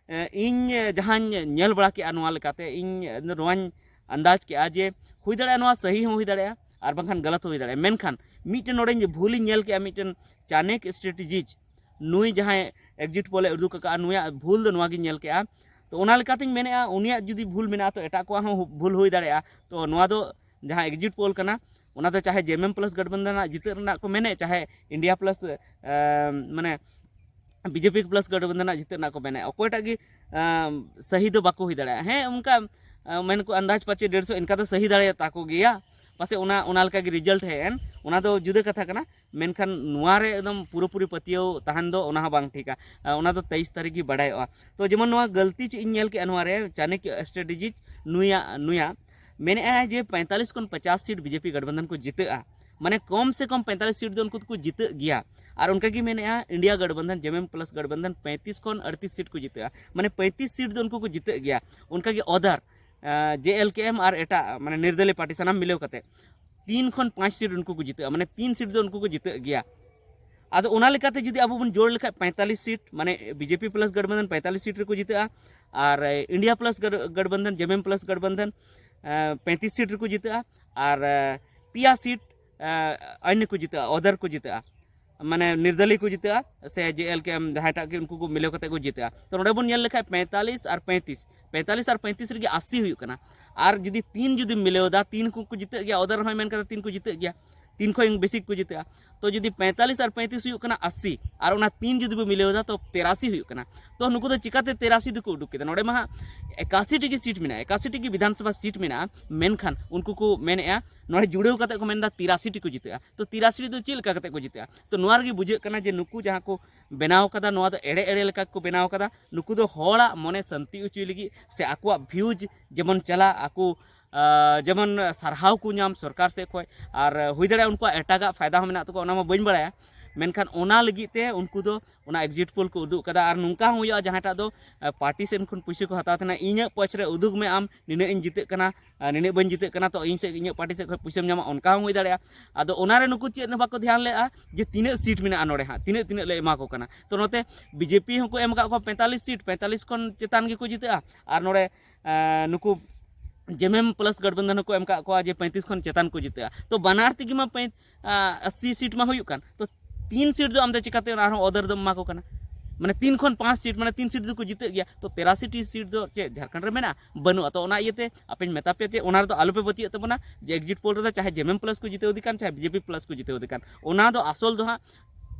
ᱤᱧ ᱡᱟᱦᱟᱸᱧ ᱧᱮᱞ ᱵᱟᱲᱟ ᱠᱮᱜᱼᱟ, ᱱᱚᱣᱟ ᱞᱮᱠᱟᱛᱮ ᱤᱧ ᱱᱚᱣᱟᱧ ᱟᱱᱫᱟᱡᱽ ᱠᱮᱜᱼᱟ ᱡᱮ ᱦᱩᱭ ᱫᱟᱲᱮᱭᱟᱜᱼᱟ ᱱᱚᱣᱟ ᱥᱟᱹᱦᱤ ᱦᱚᱸ ᱦᱩᱭ ᱫᱟᱲᱮᱭᱟᱜᱼᱟ ᱟᱨ ᱵᱟᱝᱠᱷᱟᱱ ᱜᱟᱞᱟᱛ ᱦᱚᱸ ᱦᱩᱭ ᱫᱟᱲᱮᱭᱟᱜᱼᱟ᱾ ᱢᱮᱱᱠᱷᱟᱱ ᱢᱤᱫᱴᱮᱱ ᱱᱚᱰᱮ ᱵᱷᱩᱞᱤᱧ ᱧᱮᱞ ᱠᱮᱜᱼᱟ, ᱢᱤᱫᱴᱮᱱ ᱪᱟᱱᱮᱠ ᱥᱴᱨᱮᱴᱮᱡᱤᱥᱴ ᱱᱩᱭ ᱡᱟᱦᱟᱸᱭ ᱮᱠᱡᱤᱴ ᱯᱳᱞᱮ ᱩᱫᱩᱜ ᱟᱠᱟᱫᱼᱟ, ᱱᱩᱭᱟᱜ ᱵᱷᱩᱞ ᱫᱚ ᱱᱚᱣᱟᱜᱤᱧ ᱧᱮᱞ ᱠᱮᱜᱼᱟ᱾ ᱛᱚ ᱚᱱᱟ ᱞᱮᱠᱟᱛᱤᱧ ᱢᱮᱱᱮᱫᱼᱟ, ᱩᱱᱤᱭᱟᱜ ᱡᱩᱫᱤ ᱵᱷᱩᱞ ᱢᱮᱱᱟᱜᱼᱟ, ᱛᱚ ᱮᱴᱟᱜ ᱠᱚᱣᱟᱜ ᱦᱚᱸ ᱵᱷᱩᱞ ᱦᱩᱭ ᱫᱟᱲᱮᱭᱟᱜᱼᱟ᱾ ᱛᱚ ᱱᱚᱣᱟ ᱫᱚ ᱡᱟᱦᱟᱸ ᱮᱠᱡᱤᱴ ᱯᱳᱞ ᱠᱟᱱᱟ, ᱚᱱᱟ ᱫᱚ ᱪᱟᱦᱮ ᱡᱮᱢᱮᱢ ᱯᱞᱟᱥ ᱜᱟᱴᱵᱟᱱᱫᱷᱟᱱ ᱨᱮᱱᱟᱜ ᱡᱤᱛᱟᱹᱜ ᱨᱮᱱᱟᱜ ᱠᱚ ᱢᱮᱱᱮᱫ, ᱪᱟᱦᱮ ᱤᱱᱰᱤᱭᱟ ᱯᱞᱟᱥ ᱢᱟᱱᱮ ᱵᱤᱡᱮᱯᱤ ᱯᱞᱟᱥ ᱜᱟᱴᱵᱟᱱᱫᱷᱟᱱ ᱨᱮᱱᱟᱜ ᱡᱤᱛᱟᱹᱜ ᱨᱮᱱᱟᱜ ᱠᱚ ᱢᱮᱱᱮᱫ, ᱚᱠᱚᱭᱴᱟᱜ ᱜᱮ ᱥᱟᱹᱦᱤ ᱫᱚ ᱵᱟᱠᱚ ᱦᱩᱭ ᱫᱟᱲᱮᱭᱟᱜᱼᱟ᱾ ᱦᱮᱸ, ᱚᱱᱠᱟ ᱢᱮᱱ ᱠᱚ ᱟᱱᱫᱟᱡᱽ ᱯᱟᱪᱮ ᱰᱮᱲᱥᱚ ᱤᱱᱠᱟ ᱫᱚ ᱥᱟᱹᱦᱤ ᱫᱟᱲᱮᱭᱟᱜ ᱛᱟᱠᱚ ᱜᱮᱭᱟ, ᱯᱟᱥᱮᱡ ᱚᱱᱟ ᱚᱱᱟ ᱞᱮᱠᱟ ᱜᱮ ᱨᱮᱡᱟᱞᱴ ᱦᱮᱡ ᱮᱱ, ᱚᱱᱟ ᱫᱚ ᱡᱩᱫᱟᱹ ᱠᱟᱛᱷᱟ ᱠᱟᱱᱟ᱾ ᱢᱮᱱᱠᱷᱟᱱ ᱱᱚᱣᱟ ᱨᱮ ᱮᱠᱫᱚᱢ ᱯᱩᱨᱟᱹᱯᱩᱨᱤ ᱯᱟᱹᱛᱭᱟᱹᱣ ᱛᱟᱦᱮᱱ ᱫᱚ ᱚᱱᱟ ᱦᱚᱸ ᱵᱟᱝ ᱴᱷᱤᱠᱟ᱾ ᱚᱱᱟ ᱫᱚ ᱛᱮᱭᱤᱥ ᱛᱟᱹᱨᱤᱠᱷ ᱜᱮ ᱵᱟᱲᱟᱭᱚᱜᱼᱟ᱾ ᱛᱚ ᱡᱮᱢᱚᱱ ᱱᱚᱣᱟ ᱜᱟᱹᱞᱛᱤ ᱪᱮᱫ ᱤᱧ ᱧᱮᱞ ᱠᱮᱜᱼᱟ ᱱᱚᱣᱟ ᱨᱮ, ᱪᱟᱱᱚᱠᱭᱚ ᱥᱴᱨᱮᱴᱮᱡᱤ ᱱᱩᱭᱟᱜ ᱱᱩᱭᱟᱜ ᱢᱮᱱᱮᱫᱼᱟᱭ ᱡᱮ ᱯᱚᱸᱭᱛᱟᱞᱤᱥ ᱠᱷᱚᱱ ᱯᱚᱧᱪᱟᱥ ᱥᱤᱴ ᱵᱤᱡᱮᱯᱤ ᱜᱟᱴᱵᱟᱱᱫᱷᱚᱱ ᱠᱚ ᱡᱤᱛᱟᱹᱜᱼᱟ, ᱢᱟᱱᱮ ᱠᱚᱢ ᱥᱮ ᱠᱚᱢ ᱯᱚᱸᱭᱛᱟᱞᱤᱥ ᱥᱤᱴ ᱫᱚ ᱩᱱᱠᱩ ᱫᱚᱠᱚ ᱡᱤᱛᱟᱹᱜ ᱜᱮᱭᱟ᱾ ᱟᱨ ᱚᱱᱠᱟ ᱜᱮ ᱢᱮᱱᱮᱫᱼᱟ ᱤᱱᱰᱤᱭᱟ ᱜᱟᱴᱵᱟᱱᱫᱷᱚᱱ, ᱡᱮᱢᱮᱢ ᱯᱞᱟᱥ ᱜᱟᱴᱵᱟᱱᱫᱷᱚᱱ ᱯᱚᱸᱭᱛᱤᱥ ᱠᱷᱚᱱ ᱟᱴᱛᱤᱥ ᱥᱤᱴ ᱠᱚ ᱡᱤᱛᱟᱹᱜᱼᱟ, ᱢᱟᱱᱮ ᱯᱚᱸᱭᱛᱤᱥ ᱥᱤᱴ ᱫᱚ ᱩᱱᱠᱩ ᱠᱚ ᱡᱤᱛᱟᱹᱜ ᱜᱮᱭᱟ᱾ ᱚᱱᱠᱟ ᱜᱮ ᱚᱫᱟᱨ ᱡᱮ ᱮᱞ ᱠᱮ ᱮᱢ ᱟᱨ ᱮᱴᱟᱜ ᱢᱟᱱᱮ ᱱᱤᱨᱫᱟᱞᱤ ᱯᱟᱨᱴᱤ ᱥᱟᱱᱟᱢ ᱢᱤᱞᱟᱹᱣ ᱠᱟᱛᱮ ᱛᱤᱱ ᱠᱷᱚᱱ ᱯᱟᱸᱪ ᱥᱤᱴ ᱩᱱᱠᱩ ᱠᱚ ᱡᱤᱛᱟᱹᱜᱼᱟ, ᱢᱟᱱᱮ ᱛᱤᱱ ᱥᱤᱴ ᱫᱚ ᱩᱱᱠᱩ ᱠᱚ ᱡᱤᱛᱟᱹᱜ ᱜᱮᱭᱟ᱾ ᱟᱫᱚ ᱚᱱᱟ ᱞᱮᱠᱟᱛᱮ ᱡᱩᱫᱤ ᱟᱵᱚ ᱵᱚᱱ ᱡᱳᱲ ᱞᱮᱠᱷᱟᱡ ᱯᱚᱸᱭᱛᱟᱞᱤᱥ ᱥᱤᱴ, ᱢᱟᱱᱮ ᱵᱤᱡᱮᱯᱤ ᱯᱞᱟᱥ ᱜᱟᱴᱵᱟᱱᱫᱷᱚᱱ ᱯᱚᱸᱭᱛᱟᱞᱤᱥ ᱥᱤᱴ ᱨᱮᱠᱚ ᱡᱤᱛᱟᱹᱜᱼᱟ, ᱟᱨ India plus ᱜᱟᱴᱵᱟᱱᱫᱷᱚᱱ, JMM plus ᱜᱟᱴᱵᱟᱱᱫᱷᱚᱱ ᱯᱚᱸᱭᱛᱤᱥ seat ᱨᱮᱠᱚ ᱡᱤᱛᱟᱹᱜᱼᱟ, ᱟᱨ ᱯᱮᱭᱟ ᱥᱤᱴ ᱟᱹᱱᱤ ᱠᱚ ᱡᱤᱛᱟᱹᱜᱼᱟ, ᱚᱫᱟᱨ ᱠᱚ ᱡᱤᱛᱟᱹᱜᱼᱟ, ᱢᱟᱱᱮ ᱱᱤᱨᱫᱟᱞᱤ ᱠᱚ ᱡᱤᱛᱟᱹᱜᱼᱟ, ᱥᱮ ᱡᱮ ᱮᱞ ᱠᱮ ᱮᱢ ᱡᱟᱦᱟᱸᱭᱴᱟᱜ ᱜᱮ ᱩᱱᱠᱩ ᱠᱚ ᱢᱤᱞᱟᱹᱣ ᱠᱟᱛᱮ ᱠᱚ ᱡᱤᱛᱟᱹᱜᱼᱟ᱾ ᱛᱚ ᱱᱚᱰᱮ ᱵᱚᱱ ᱧᱮᱞ ᱞᱮᱠᱷᱟᱡ ᱯᱚᱸᱭᱛᱟᱞᱤᱥ ᱟᱨ ᱯᱚᱸᱭᱛᱤᱥ, ᱯᱚᱸᱭᱛᱟᱞᱤᱥ ᱟᱨ ᱯᱚᱸᱭᱛᱤᱥ ᱨᱮᱜᱮ ᱟᱥᱤ ᱦᱩᱭᱩᱜ ᱠᱟᱱᱟ᱾ ᱟᱨ ᱡᱩᱫᱤ ᱛᱤᱱ ᱡᱩᱫᱤᱢ ᱢᱤᱞᱟᱹᱣ ᱮᱫᱟ, ᱛᱤᱱ ᱠᱚ ᱠᱚ ᱡᱤᱛᱟᱹᱜ ᱜᱮᱭᱟ, ᱚᱫᱟᱨ ᱨᱮᱦᱚᱸᱭ ᱢᱮᱱ ᱠᱟᱫᱟ ᱛᱤᱱ ᱠᱚ ᱡᱤᱛᱟᱹᱜ ᱜᱮᱭᱟ᱾ ᱛᱤᱱ ᱠᱷᱚᱱ ᱵᱮᱥᱤ ᱠᱚ ᱡᱤᱛᱟᱹᱜᱼᱟ᱾ ᱛᱚ ᱡᱩᱫᱤ ᱯᱮᱸᱛᱟᱞᱤᱥ ᱟᱨ ᱯᱮᱸᱛᱤᱥ ᱦᱩᱭᱩᱜ ᱠᱟᱱᱟ ᱟᱥᱤ, ᱟᱨ ᱚᱱᱟ ᱛᱤᱱ ᱡᱩᱫᱤ ᱵᱚ ᱢᱤᱞᱟᱹᱣ ᱮᱫᱟ, ᱛᱚ ᱛᱮᱨᱟᱥᱤ ᱦᱩᱭᱩᱜ ᱠᱟᱱᱟ᱾ ᱛᱚ ᱱᱩᱠᱩ ᱫᱚ ᱪᱤᱠᱟᱛᱮ ᱛᱮᱨᱟᱥᱤ ᱫᱚᱠᱚ ᱩᱰᱩᱠ ᱠᱮᱫᱟ? ᱱᱚᱰᱮ ᱢᱟ ᱦᱟᱸᱜ ᱮᱠᱟᱥᱤ ᱴᱤ ᱜᱮ ᱥᱤᱴ ᱢᱮᱱᱟᱜᱼᱟ, ᱮᱠᱟᱥᱤ ᱴᱤ ᱜᱮ ᱵᱤᱫᱷᱟᱱ ᱥᱚᱵᱷᱟ ᱥᱤᱴ ᱢᱮᱱᱟᱜᱼᱟ, ᱢᱮᱱᱠᱷᱟᱱ ᱩᱱᱠᱩ ᱠᱚ ᱢᱮᱱᱮᱫᱼᱟ, ᱱᱚᱰᱮ ᱡᱩᱲᱟᱹᱣ ᱠᱟᱛᱮ ᱠᱚ ᱢᱮᱱᱫᱟ ᱛᱤᱨᱟᱥᱤ ᱴᱤ ᱠᱚ ᱡᱤᱛᱟᱹᱜᱼᱟ᱾ ᱛᱚ ᱛᱤᱨᱟᱥᱤ ᱴᱤ ᱫᱚ ᱪᱮᱫ ᱞᱮᱠᱟ ᱠᱟᱛᱮ ᱠᱚ ᱡᱤᱛᱟᱹᱜᱼᱟ? ᱛᱚ ᱱᱚᱣᱟ ᱨᱮᱜᱮ ᱵᱩᱡᱷᱟᱹᱜ ᱠᱟᱱᱟ ᱡᱮ ᱱᱩᱠᱩ ᱡᱟᱦᱟᱸ ᱠᱚ ᱵᱮᱱᱟᱣ ᱠᱟᱫᱟ, ᱱᱚᱣᱟ ᱫᱚ ᱮᱲᱮ ᱮᱲᱮ ᱞᱮᱠᱟ ᱠᱚ ᱵᱮᱱᱟᱣ ᱠᱟᱫᱟ᱾ ᱱᱩᱠᱩ ᱫᱚ ᱦᱚᱲᱟᱜ ᱢᱚᱱᱮ ᱥᱟᱱᱛᱤ ᱦᱚᱪᱚᱭ ᱞᱟᱹᱜᱤᱫ ᱥᱮ ᱟᱠᱚᱣᱟᱜ ᱵᱷᱤᱭᱩᱡᱽ ᱡᱮᱢᱚᱱ ᱪᱟᱞᱟᱜ, ᱟᱠᱚ ᱟᱸ, ᱡᱮᱢᱚᱱ ᱥᱟᱨᱦᱟᱣ ᱠᱚ ᱧᱟᱢ ᱥᱚᱨᱠᱟᱨ ᱥᱮᱫ ᱠᱷᱚᱱ, ᱟᱨ ᱦᱩᱭ ᱫᱟᱲᱮᱭᱟᱜᱼᱟ ᱩᱱᱠᱩᱣᱟᱜ ᱮᱴᱟᱜᱟᱜ ᱯᱷᱟᱭᱫᱟ ᱦᱚᱸ ᱢᱮᱱᱟᱜ ᱛᱟᱠᱚᱣᱟ, ᱚᱱᱟ ᱢᱟ ᱵᱟᱹᱧ ᱵᱟᱲᱟᱭᱟ᱾ ᱢᱮᱱᱠᱷᱟᱱ ᱚᱱᱟ ᱞᱟᱹᱜᱤᱫ ᱛᱮ ᱩᱱᱠᱩ ᱫᱚ ᱚᱱᱟ ᱮᱠᱡᱤᱴ ᱯᱳᱞ ᱠᱚ ᱩᱫᱩᱜ ᱠᱟᱫᱟ᱾ ᱟᱨ ᱱᱚᱝᱠᱟ ᱦᱚᱸ ᱦᱩᱭᱩᱜᱼᱟ, ᱡᱟᱦᱟᱸᱭᱴᱟᱜ ᱫᱚ ᱯᱟᱨᱴᱤ ᱥᱮᱱ ᱠᱷᱚᱱ ᱯᱩᱭᱥᱟᱹ ᱠᱚ ᱦᱟᱛᱟᱣ ᱛᱟᱦᱮᱱᱟ, ᱤᱧᱟᱹᱜ ᱯᱚᱭᱥᱟ ᱨᱮ ᱩᱫᱩᱜ ᱢᱮ ᱟᱢ, ᱱᱤᱱᱟᱹᱜ ᱤᱧ ᱡᱤᱛᱟᱹᱜ ᱠᱟᱱᱟ, ᱟᱨ ᱱᱤᱱᱟᱹᱜ ᱵᱟᱹᱧ ᱡᱤᱛᱟᱹᱜ ᱠᱟᱱᱟ, ᱛᱚ ᱤᱧ ᱥᱮᱫ, ᱤᱧᱟᱹᱜ ᱯᱟᱨᱴᱤ ᱥᱮᱫ ᱠᱷᱚᱱ ᱯᱩᱭᱥᱟᱹᱢ ᱧᱟᱢᱟ, ᱚᱱᱠᱟ ᱦᱚᱸ ᱦᱩᱭ ᱫᱟᱲᱮᱭᱟᱜᱼᱟ᱾ ᱟᱫᱚ ᱚᱱᱟᱨᱮ ᱱᱩᱠᱩ ᱪᱮᱫ ᱦᱚᱸ ᱵᱟᱠᱚ ᱫᱷᱮᱭᱟᱱ ᱞᱮᱫᱼᱟ ᱡᱮ ᱛᱤᱱᱟᱹᱜ ᱥᱤᱴ ᱢᱮᱱᱟᱜᱼᱟ ᱱᱚᱰᱮ ᱦᱟᱸᱜ, ᱛᱤᱱᱟᱹᱜ ᱛᱤᱱᱟᱹᱜ ᱞᱮ ᱮᱢᱟ ᱠᱚ ᱠᱟᱱᱟ᱾ ᱛᱚ ᱱᱚᱛᱮ ᱵᱤᱡᱮᱯᱤ ᱦᱚᱸᱠᱚ ᱮᱢ ᱟᱠᱟᱫ ᱠᱚᱣᱟ ᱯᱮᱸᱛᱟᱞᱤᱥ ᱥᱤᱴ, ᱯᱮᱸᱛᱟᱞᱤᱥ ᱠᱷᱚᱱ ᱪᱮᱛᱟᱱ ᱜᱮᱠᱚ ᱡᱤᱛᱟᱹᱜᱼᱟ᱾ ᱟᱨ ᱱᱚᱰᱮ ᱮᱸ, ᱱᱩᱠᱩ ᱡᱮᱢᱮᱢ ᱯᱞᱟᱥ ᱜᱟᱴᱵᱟᱱᱫᱷᱟᱱ ᱦᱚᱸᱠᱚ ᱮᱢ ᱠᱟᱜ ᱠᱚᱣᱟ ᱡᱮ ᱯᱮᱸᱛᱤᱥ ᱠᱷᱚᱱ ᱪᱮᱛᱟᱱ ᱠᱚ ᱡᱤᱛᱟᱹᱜᱼᱟ᱾ ᱛᱚ ᱵᱟᱱᱟᱨ ᱛᱮᱜᱮ ᱢᱟ ᱯᱮᱸ-, ᱟ, ᱟᱥᱤ ᱥᱤᱴ ᱢᱟ ᱦᱩᱭᱩᱜ ᱠᱟᱱ, ᱛᱚ ᱛᱤᱱ ᱥᱤᱴ ᱫᱚ ᱟᱢ ᱫᱚ ᱪᱤᱠᱟᱛᱮ ᱟᱨᱦᱚᱸ ᱚᱫᱟᱨ ᱫᱚᱢ ᱮᱢᱟ ᱠᱚ ᱠᱟᱱᱟ? ᱢᱟᱱᱮ ᱛᱤᱱ ᱠᱷᱚᱱ ᱯᱟᱸᱪ ᱥᱤᱴ, ᱢᱟᱱᱮ ᱛᱤᱱ ᱥᱤᱴ ᱫᱚᱠᱚ ᱡᱤᱛᱟᱹᱜ ᱜᱮᱭᱟ᱾ ᱛᱚ ᱛᱮᱨᱟᱥᱤ ᱴᱤ ᱥᱤᱴ ᱫᱚ ᱪᱮᱫ ᱡᱷᱟᱲᱠᱷᱚᱸᱰ ᱨᱮ ᱢᱮᱱᱟᱜᱼᱟ? ᱵᱟᱹᱱᱩᱜᱼᱟ᱾ ᱛᱚ ᱚᱱᱟ ᱤᱭᱟᱹᱛᱮ ᱟᱯᱮᱧ ᱢᱮᱛᱟ ᱯᱮᱭᱟ ᱡᱮ ᱚᱱᱟ ᱨᱮᱫᱚ ᱟᱞᱚᱯᱮ ᱯᱟᱹᱛᱭᱟᱹᱜ ᱛᱟᱵᱚᱱᱟ ᱡᱮ ᱮᱠᱡᱤᱴ ᱯᱳᱞ ᱨᱮᱫᱚ ᱪᱟᱦᱮ ᱡᱮᱢᱮᱢ ᱯᱞᱟᱥ ᱠᱚ ᱡᱤᱛᱟᱹᱣ ᱤᱫᱤ ᱠᱟᱱ, ᱪᱟᱦᱮ ᱵᱤᱡᱮᱯᱤ ᱯᱞᱟᱥ ᱠᱚ ᱡᱤᱛᱟᱹᱣ ᱤᱫᱤ ᱠᱟᱱ, ᱚᱱᱟ ᱫᱚ ᱟᱥᱚᱞ ᱫᱚ ᱦᱟᱸᱜ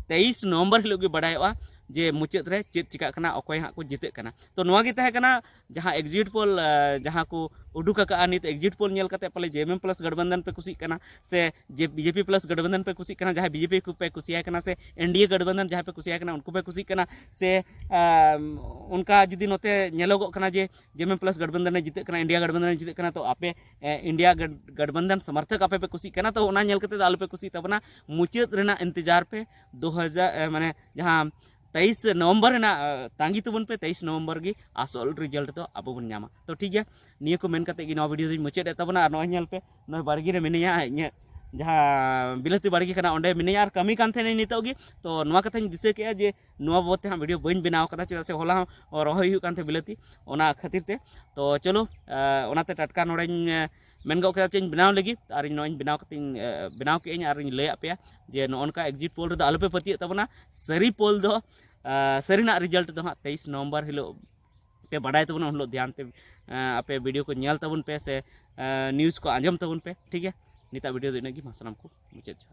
ᱛᱮᱭᱤᱥ ᱱᱚᱵᱷᱮᱢᱵᱚᱨ ᱦᱤᱞᱳᱜ ᱜᱮ ᱵᱟᱰᱟᱭᱚᱜᱼᱟ ᱡᱮ ᱢᱩᱪᱟᱹᱫ ᱨᱮ ᱪᱮᱫ ᱪᱤᱠᱟᱹᱜ ᱠᱟᱱᱟ, ᱚᱠᱚᱭ ᱦᱟᱸᱜ ᱠᱚ ᱡᱤᱛᱟᱹᱜ ᱠᱟᱱᱟ᱾ ᱛᱚ ᱱᱚᱣᱟ ᱜᱮ ᱛᱟᱦᱮᱸ ᱠᱟᱱᱟ ᱡᱟᱦᱟᱸ ᱮᱠᱡᱤᱴ ᱯᱳᱞ, ᱟᱸ, ᱡᱟᱦᱟᱸ ᱠᱚ ᱩᱰᱩᱠ ᱟᱠᱟᱜᱼᱟ, ᱱᱤᱛ ᱮᱠᱡᱤᱴ ᱯᱳᱞ ᱧᱮᱞ ᱠᱟᱛᱮ ᱯᱟᱞᱮ ᱡᱮᱢᱮᱢ ᱯᱞᱟᱥ ᱜᱟᱴᱵᱟᱱᱫᱷᱟᱱ ᱯᱮ ᱠᱩᱥᱤᱜ ᱠᱟᱱᱟ ᱥᱮ ᱡᱮ ᱵᱤᱡᱮᱯᱤ ᱯᱞᱟᱥ ᱜᱟᱴᱵᱟᱱᱫᱷᱟᱱ ᱯᱮ ᱠᱩᱥᱤᱜ ᱠᱟᱱᱟ, ᱡᱟᱦᱟᱸᱭ ᱵᱤᱡᱮᱯᱤ ᱠᱚ ᱯᱮ ᱠᱩᱥᱤᱭᱟᱭ ᱠᱟᱱᱟ ᱥᱮ ᱮᱱᱰᱤᱮ ᱜᱟᱴᱵᱟᱱᱫᱷᱟᱱ ᱡᱟᱦᱟᱸᱭ ᱯᱮ ᱠᱩᱥᱤᱭᱟᱭ ᱠᱟᱱᱟ, ᱩᱱᱠᱩ ᱯᱮ ᱠᱩᱥᱤᱜ ᱠᱟᱱᱟ ᱥᱮ, ᱟᱸ, ᱚᱱᱠᱟ ᱡᱩᱫᱤ ᱱᱚᱛᱮ ᱧᱮᱞᱚᱜᱚᱜ ᱠᱟᱱᱟ ᱡᱮ ᱡᱮᱢᱮᱢ ᱯᱞᱟᱥ ᱜᱟᱴᱵᱟᱱᱫᱷᱟᱱ ᱮ ᱡᱤᱛᱟᱹᱜ ᱠᱟᱱᱟ, ᱤᱱᱰᱤᱭᱟ ᱜᱟᱴᱵᱟᱱᱫᱷᱟᱱ ᱮ ᱡᱤᱛᱟᱹᱜ ᱠᱟᱱᱟ, ᱛᱚ ᱟᱯᱮ, ᱮ, ᱤᱱᱰᱤᱭᱟ ᱜᱟᱴ-, ᱜᱟᱴᱵᱟᱱᱫᱷᱟᱱ ᱥᱚᱢᱚᱨᱛᱷᱚᱠ ᱟᱯᱮ ᱯᱮ ᱠᱩᱥᱤᱜ ᱠᱟᱱᱟ, ᱛᱚ ᱚᱱᱟ ᱧᱮᱞ ᱠᱟᱛᱮ ᱫᱚ ᱟᱞᱚᱯᱮ ᱠᱩᱥᱤᱜ ᱛᱟᱵᱚᱱᱟ᱾ ᱢᱩᱪᱟᱹᱫ ᱨᱮᱱᱟᱜ ᱤᱱᱛᱮᱡᱟᱨ ᱯᱮ, ᱫᱩ ᱦᱟᱡᱟᱨ, ᱮ, ᱢᱟᱱᱮ ᱡᱟᱦᱟᱸ ᱛᱮᱭᱤᱥ ᱱᱚᱵᱷᱮᱢᱵᱚᱨ ᱨᱮᱱᱟᱜ, ᱮ, ᱛᱟᱺᱜᱤ ᱛᱟᱵᱚᱱ ᱯᱮ, ᱛᱮᱭᱤᱥ ᱱᱚᱵᱷᱮᱢᱵᱚᱨ ᱜᱮ ᱟᱥᱚᱞ ᱨᱮᱡᱟᱞᱴ ᱫᱚ ᱟᱵᱚ ᱵᱚᱱ ᱧᱟᱢᱟ᱾ ᱛᱚ ᱴᱷᱤᱠ ᱜᱮᱭᱟ, ᱱᱤᱭᱟᱹ ᱠᱚ ᱢᱮᱱ ᱠᱟᱛᱮ ᱜᱮ ᱱᱚᱣᱟ ᱵᱷᱤᱰᱤᱭᱳ ᱫᱚᱧ ᱢᱩᱪᱟᱹᱫ ᱮᱫ ᱛᱟᱵᱚᱱᱟ᱾ ᱟᱨ ᱱᱚᱜᱼᱚᱭ ᱧᱮᱞ ᱯᱮ, ᱱᱚᱜᱼᱚᱭ ᱵᱟᱲᱜᱮ ᱨᱮ ᱢᱤᱱᱟᱹᱧᱟ, ᱤᱧᱟᱹᱜ ᱡᱟᱦᱟᱸ ᱵᱤᱞᱟᱹᱛᱤ ᱵᱟᱲᱜᱮ ᱠᱟᱱᱟ ᱚᱸᱰᱮ ᱢᱤᱱᱟᱹᱧᱟ, ᱟᱨ ᱠᱟᱹᱢᱤ ᱠᱟᱱ ᱛᱟᱦᱮᱱᱟᱹᱧ ᱱᱤᱛᱚᱜ ᱜᱮ᱾ ᱛᱚ ᱱᱚᱣᱟ ᱠᱟᱛᱷᱟᱧ ᱫᱤᱥᱟᱹ ᱠᱮᱫᱼᱟ ᱡᱮ ᱱᱚᱣᱟ ᱵᱟᱵᱚᱫ ᱛᱮ ᱦᱟᱸᱜ ᱵᱷᱤᱰᱤᱭᱳ ᱵᱟᱹᱧ ᱵᱮᱱᱟᱣ ᱠᱟᱫᱟ, ᱪᱮᱫᱟᱜ ᱥᱮ ᱦᱚᱞᱟ ᱦᱚᱸ ᱨᱚᱦᱚᱭ ᱦᱩᱭᱩᱜ ᱠᱟᱱ ᱛᱟᱦᱮᱸ ᱵᱤᱞᱟᱹᱛᱤ, ᱚᱱᱟ ᱠᱷᱟᱹᱛᱤᱨ ᱛᱮ᱾ ᱛᱚ ᱪᱚᱞᱚ, ᱮ, ᱚᱱᱟᱛᱮ ᱴᱟᱴᱠᱟ ᱱᱚᱰᱮᱧ, ᱮ, ᱢᱮᱱ ᱜᱚᱫ ᱠᱮᱫᱟ ᱪᱮᱫ ᱤᱧ ᱵᱮᱱᱟᱣ ᱞᱟᱹᱜᱤᱫ, ᱟᱨ ᱤᱧ ᱱᱚᱜᱼᱚᱭ ᱵᱮᱱᱟᱣ ᱠᱟᱛᱮᱧ, ᱮ, ᱵᱮᱱᱟᱣ ᱠᱮᱫᱟᱹᱧ ᱟᱨᱤᱧ ᱞᱟᱹᱭᱟᱫ ᱯᱮᱭᱟ ᱡᱮ ᱱᱚᱜᱼᱚ ᱱᱚᱝᱠᱟ ᱮᱠᱡᱤᱴ ᱯᱳᱞ ᱨᱮᱫᱚ ᱟᱞᱚᱯᱮ ᱯᱟᱹᱛᱭᱟᱹᱜ ᱛᱟᱵᱚᱱᱟ᱾ ᱥᱟᱹᱨᱤ ᱯᱳᱞ ᱫᱚ, ᱮ, ᱥᱟᱹᱨᱤᱱᱟᱜ ᱨᱮᱡᱟᱞᱴ ᱫᱚ ᱦᱟᱸᱜ ᱛᱮᱭᱤᱥ ᱱᱚᱵᱷᱮᱢᱵᱚᱨ ᱦᱤᱞᱳᱜ ᱯᱮ ᱵᱟᱰᱟᱭ ᱛᱟᱵᱚᱱᱟ᱾ ᱩᱱ ᱦᱤᱞᱳᱜ ᱫᱷᱮᱭᱟᱱ ᱛᱮ, ᱮ, ᱟᱯᱮ ᱵᱷᱤᱰᱤᱭᱳ ᱠᱚ ᱧᱮᱞ ᱛᱟᱵᱚᱱ ᱯᱮ ᱥᱮ, ᱮ, ᱱᱤᱭᱩᱡᱽ ᱠᱚ ᱟᱸᱡᱚᱢ ᱛᱟᱵᱚᱱ ᱯᱮ, ᱴᱷᱤᱠ ᱜᱮᱭᱟ? ᱱᱤᱛᱟᱜ video ᱫᱚ ᱤᱱᱟᱹᱜ ᱜᱮ, ᱢᱟ ᱥᱟᱱᱟᱢ ᱠᱚ ᱢᱩᱪᱟᱹᱫ ᱡᱚᱦᱟᱨ᱾